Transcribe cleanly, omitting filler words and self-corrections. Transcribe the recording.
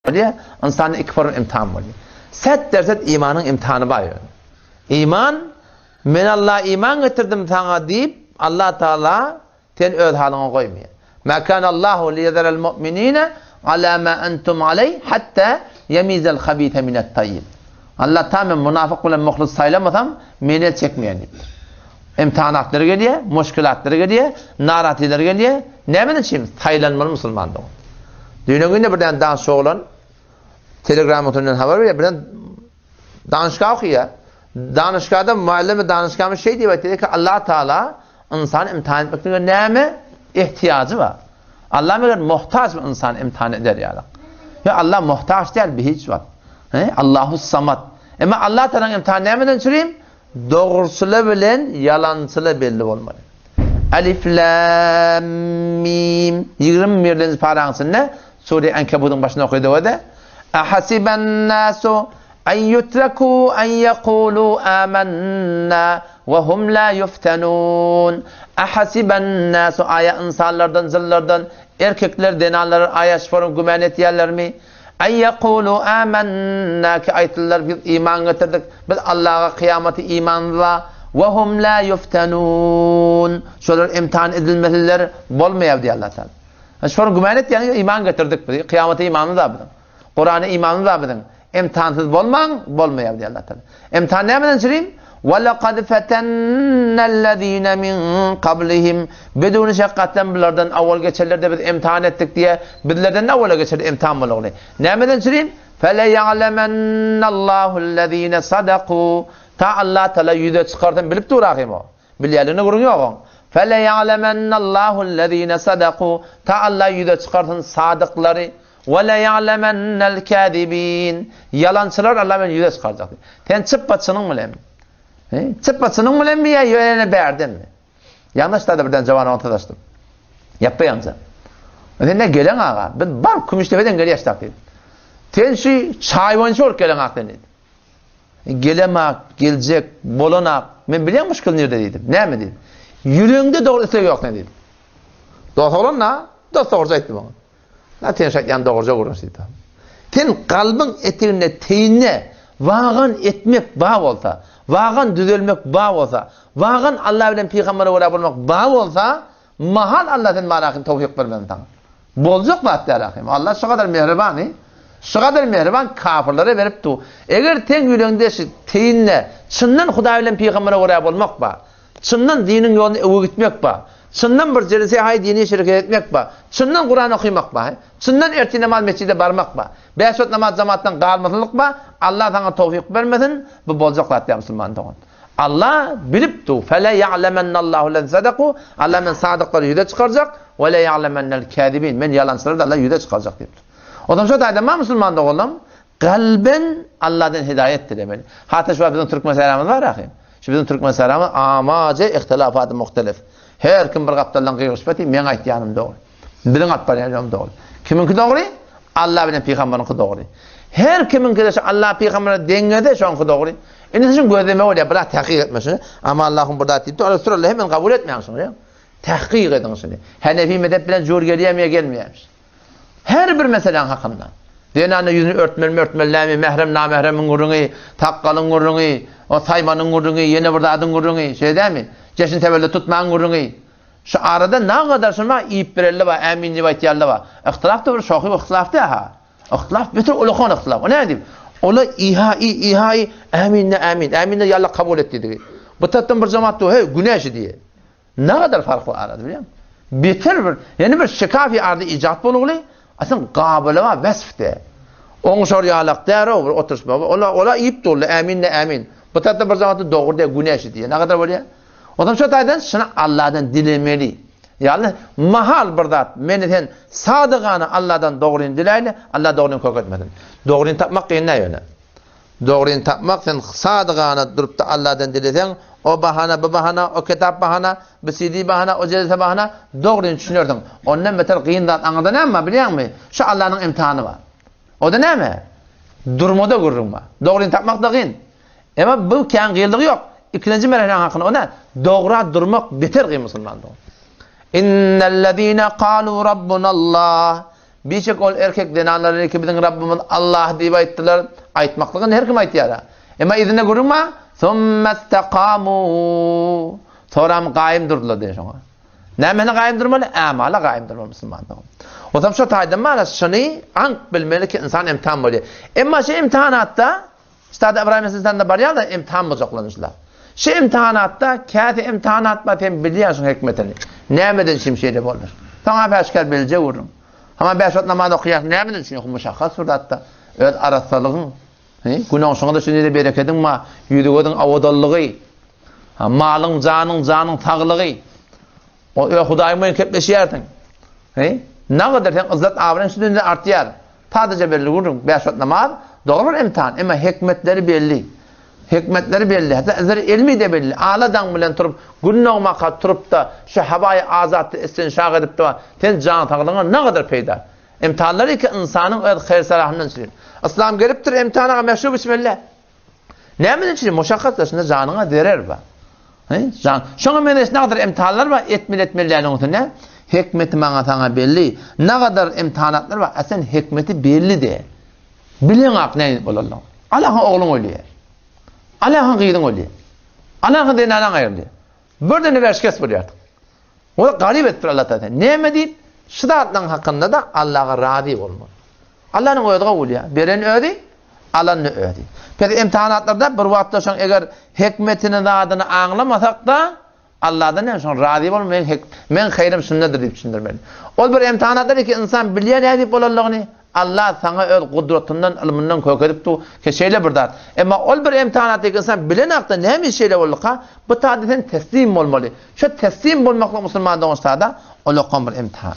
Bolýar. Ynsanda iki forma imtihan bolýar. Set derset imanyň imtihany bar ýöne. Iman, Men Allaha iman getirdim saňa diýip, Allah Taala seni öz halyňa goýmaýar. Ma kana Allahu liýezerel mu'minine ala ma entum aleý hatta ýemizel habise minet taýýib. Allah Taala men munafyk bilen muhlis saýlamasam, meni el çekmeýär diýipdir. Imtihanatlar gelýär, muşkilatlar gelýär, narahatlylar gelýär. Nämeden üçin? Saýlanmaly musulman dogan. Düýn günde birden danış oglan Telegram üstünden habar berýär, birden danışga okýar. Danışgada muallimi danışgamy şeý diýip aýtdy ki, Allah Taala ynsany imtihan etmeklige näme ihtiýajy bar? Allah meger muhtaç bir ynsany imtihan eder ýaly. Ýa Allah muhtaç däl bir hiç wagt. He? Allahu samat. Emma Allah Taalanyň imtihany nämeden çürim? Dogruçyla bilen ýalançyla belli bolmaly. Alif Lam Mim 21-nji paraň içinde Sure Ankabutyň başynda okydyk-da. Ahasiban nasu an yutraku an yaqulu amanna we hum la yuftanun. Ahasiban nasu aýa ynsanlardan, jynlardan, erkekler, zenanlar aýa şuforyň gümän etýärlermi? An ýekulu âmennâ ki aýtdylar biz iman getirdik, biz Allaha kyýamata imanymyz bar, we hum lâ ýuftenûn şolar imtihan edilmesiler bolmaýar diýýär Allah Taala. Şolar güman etýän iman getirdik biz, kyýamata imanymyz bar biziň. Kurana imanymyz bar biziň. Imtihansyz bolmaň, bolmaýar diýýär Allah Taala. Imtihan nämeden çürim? Ve lekad fetennellezine min kablihim. Biduni şekkatdan bulardan awal geçenlerde biz imtihan etdik diýe, bizlerden awala geçen imtihan bolugny. Nämeden çürim? Fele ya'lemennallahüllezine sadaku. Ta Allah Taala ýüze çykarsyn bilip dur ahym o. Bilýänligine gürrüň ýok oň. Fele ya'lemennallahüllezine sadaku. Ta Allah ýüze çykarsyn sadyklary. Ve leýa'lemennel kâzibîn. Ýalançylary Allah men ýüze çykarjak. Sen çypba çynyň bilenmi? He? Çypba çynyň bilenmi ýa ýöne bärdenmi? Ýalňyş da birden jawan oglan sataşdym. Ýapba ýaňja. Sen ne gelen aga? Biz bar Kümüşdepeden gelýäs diýdi. Sen şu çaý boýunça bolup gelen ak sen diýdi. Gelemak, geljek, bolanak. Men bilýän muşkil nirde diýdim. Näme diýdim. Ýüregiňde dogry isleg ýok sen diýdim. Dost oglan na? Dost dogruja aýtdy maňa. Na sen şaýtýan dogruja gürrüň diýdi. Sen kalbyň eteginde teýinde wagan etmek ba bolsa, wagan düzelmek ba bolsa, wagan Allah bilen pygambere görä bolmak ba bolsa, mahal Allah sen marakin towfik bermezin saňa. Boljak zat däl ahim. Allah şu kadar mehribany, şu kadar mehriban kafirlere berip du. Eger sen ýüregiňde şu teýinde çyndan Hudaý bilen pygambere görä bolmak ba, Çyndan diniň ýolunda öwe gitmek ba. Çyndan bir jelse haý dini şereket etmek ba. Çyndan Kuran okymak ba. Çyndan ertir namaz mesjide barmak ba. Bäş wagt namaz jamatdan galmasynlyk ba. Allah saňa towfyk bermesin, bu boljak zat däl musulman dogan. Allah bilip dur. Fele ya'lemennallahu lezine sadaku. Allah men sadyklary ýüze çykarjak. Ve le ya'lemennel kâzibin. Men ýalançylary da Allah ýüze çykarjak diýipdir. O zaman şo taýdan bar musulman doganlarym, Kalben Allahdan hidaýet dilemeli. Hatda şu wagt biziň türkmen säramyz bar ahym. Şu biziň türkmen säramyz amaje ihtilafaty muhtelif. Her kim bir gapdaldan gygyryşyp ýatyr, meň aýtýanym dogry. Biziň alyp barýan ýolumyz dogry. Kimiňki dogry? Allah bilen pygamberiňki dogry. Her kimiňki-de şu Allah pygambere deňňese şoňky dogry. Indi siziň gözleme bolýar, biraz tahkyk etme şuny. Ama Allahym bir zat diýipdir, ol surallah hemen kabul etmäň şuny. Tahkyk ediň şuny. Hanefi mezhep bilen jur gelýärmi ýa gelmeýärmi? Her bir meseläň hakynda. Zenana ýüzüni örtmelimi, örtmeli dälmi, mährem, namähremiň gürrüňi, sakgalyň gürrüňi, o saýmanyň gürrüňi, ýene bir zadyň gürrüňi, şeýle dälmi? Jeşn tewelle tutmagyň gürrüňi. Şu arada nagadar şuny maňa iýip bereli bar, ämin diýip aýtýanlar bar. Yhtylaf-da bir şohy yhtylaf däl-ha. Yhtylaf beter ulakan yhtylaf. O näme diýip? Ola iha-i, iha-i, ämin-de ämin, ämin-de ýa Allah kabul et diýdigi. Bu tarapdan bir jemaat dur, heý, günä şi diýýär. Nagadar fark bar arada bilýäňmi? Beter bir, ýene bir şikafi arada ijat bolugly, asyl gabyla bar wesfde. Oňuşar ýalak däl-ow bir oturyşma. Ola, ola iýip durly, ämin-de ämin. Bu tarapda bir zamatda dogry diýýär, günä şi diýýär. Nagadar bolýar? Onsoň şo taýdan şuny Allahdan dilemeli. Ýagny mahal bir zat, meni sen sadygana Allahdan dogryny diläýli, Allah dogryny kök etmesin. Dogryny tapmak kyn däl ýöne. Dogryny tapmak sen sadygana durupda Allahdan dileseň, o bahana, bu bahana, o kitap bahana, bu CD bahana, o jelse bahana, dogryny düşünersiň. Ondan beter kyn zat aňyrda näme bar bilýäňmi? Şu Allahnyň imtihany bar. O-da näme? Durmada gürrüň bar. Dogryny tapmak-da kyn. Emma bu kän kynlygy ýok. Ikinji merheläň hakyny o näme? Dogra durmak beter kyn musulman dogan. Innellezine kalu rabbunallah. Bişek ol erkek zenanlar ki biziň Rabbymyz Allah diýip aýtdylar. Aýtmaklygyny her kim aýtýar. Emma yzynda gürrüň bar. Summestakamu. Soram gaýym durdular diýen şoňa. Nämene gaýym durmaly? Ämala gaýym durmaly musulman dogan. Otam şo taýdan bar, şuny aňk bilmeli ki ynsan imtihan bolýar. Emma şu imtihanatda Üstad Ybraýym Aleyhisselamda barýar-da imtihan boljaklanyşlar. Şu imtihanatda käsi imtihanat bar sen bilýän şuň hikmetini. Nämeden üçin şeýle boldy? Saňa päşgär biljek gürrüň. Hama bäş wagt namaz okaýarsyň nämeden üçin? Ýok muşakgat bir zatda. Öz arassalygyň, günäň şoňa-da şu dünýede berekediň bar, ýüzi-gözüň awadanlygy, malyň, janyň, janyň saglygy. O öz Hudaýyň bilen kepleşýärsiň. He? Nagadyr seň yzzat abraýyň şu dünýede artýar. Sadaja belli gürrüň, bäş wagt namaz dogry bir imtihan, emma hikmetleri belli. Hikmetleri belli, hatda yzary ilmi-de belli. Ala daň bilen turup, gün dogmaka turup-da, şu hawaýy azatda istinşak edip-de, sen jan saglygyňa nagadyr peýda. Imtihanlar iki ynsanyň öz haýyr-salahyndan üçin. Yslam gelipdir, imtihana meşhur bismillah. Näme üçin? Muşakgat şunda janyňa zerer bar. He? Jan. Şoňa meňzeş nagadar imtihanlar bar, etmeli etmelileriniň üstünde. Hikmeti maňa saňa belli. Nagadar imtihanatlar bar, a sen hikmeti belli de. Bileňak näme bolanlygyny. Alaha ogluň ölýär. Alaha gyzyň ölýär. Alaha zenanaň aýrylýar. Birden berşikes bolýar. Ol garyp etdir Allah Taala. Näme diýip? Şu zatlaryň hakynda-da Allaha razy bolmaly. Allanyň özi gowulýar. Beren özi, alan-da özi. Pes imtihanatlarda bir wagtda şoň eger hikmetini zadyny aňlamasak-da, Alladan näme şoň razy bolmaly, meň hik, meň haýrym şundadyr diýip düşündirmeli. Ol bir imtihanatlar ki ynsan bilýär nädip bolanlygyny, Allah saňa öz gudratyndan, ylmyndan kökedip dur ki şeýle bir zat. Emma ol bir imtihanatda ynsan bilenakda näme şeýle bolduka, bu taýda sen teslim bolmaly. Şu teslim bolmaklyk musulman dogançlarda ol okan bir imtihan.